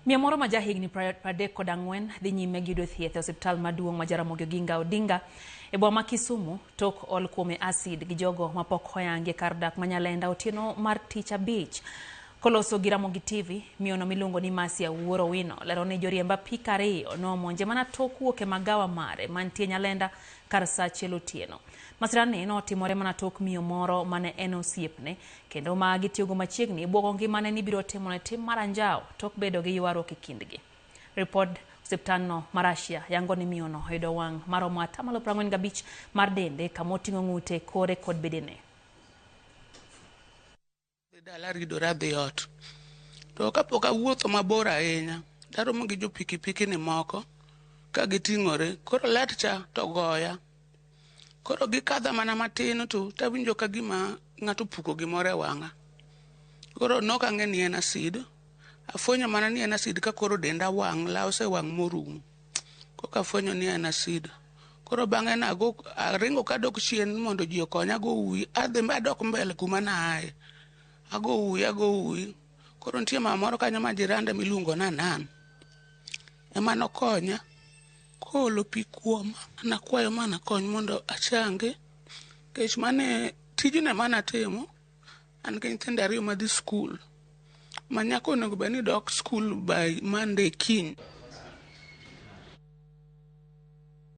Miyo moro ma jahigni 34 dhi nyime gi yudo thieth e osiptal maduong' ma Jaramogi Oginga Odinga e boma ma Kisumu tok ol kuome acid gi jogo mapok oyangi e kar dak ma Nyalenda otieno mar tich abich. Koloso gi Ramogi TV, miyono miluongo ni Mercy Awuor Owino lero ni joriemb apiko ariyo nomonje mana tok wuok e magawa mare mantie Nyalenda kar saa achiel otieno. Masirani notimore mana tok miyo moro mane en osiepne kendo ma gitiyogo machiegni bwogo ngimane ni biro timone tim mar anjawo tok bedo gi ywaruok e kindgi. Ripod osiptandno ma Russia yango ni miyono oyudo wang' maromo atamalo 45 mar dende kama oting'o ng'ute, kore kod bedene. Dhi dala ridora adhi ot. To kapok awuotho mabor ahinya, taromo gi jo pikipiki ni moko ka giting'ore. Koro lat cha to goya. Koro gikadha mana matin to tawinjo ka gima ng'ato opuko gimoro e wang'a. Koro nok ang'e ni en acid. Afwenyo mana ni en acid ka koro denda wang', law osewang' morumo. Koka afwenyo ni en acid. Koro bang'e nago aringo kadok chien mondo ji okonya ago uwi, adhi adok mbele kuma naaye. Ago uwi, ago uwi. Koro nitie mama moro kanyo ma jiranda miluongo ni Anan. Ema nokonya koolo pi kuoma. Nakwayo mana kony mondo achangi. Nikech mane tijno ema natimo. An gi nyithindo ariyo madhi skul. Ma nyako onego bed ni dok skul by Monday kiny.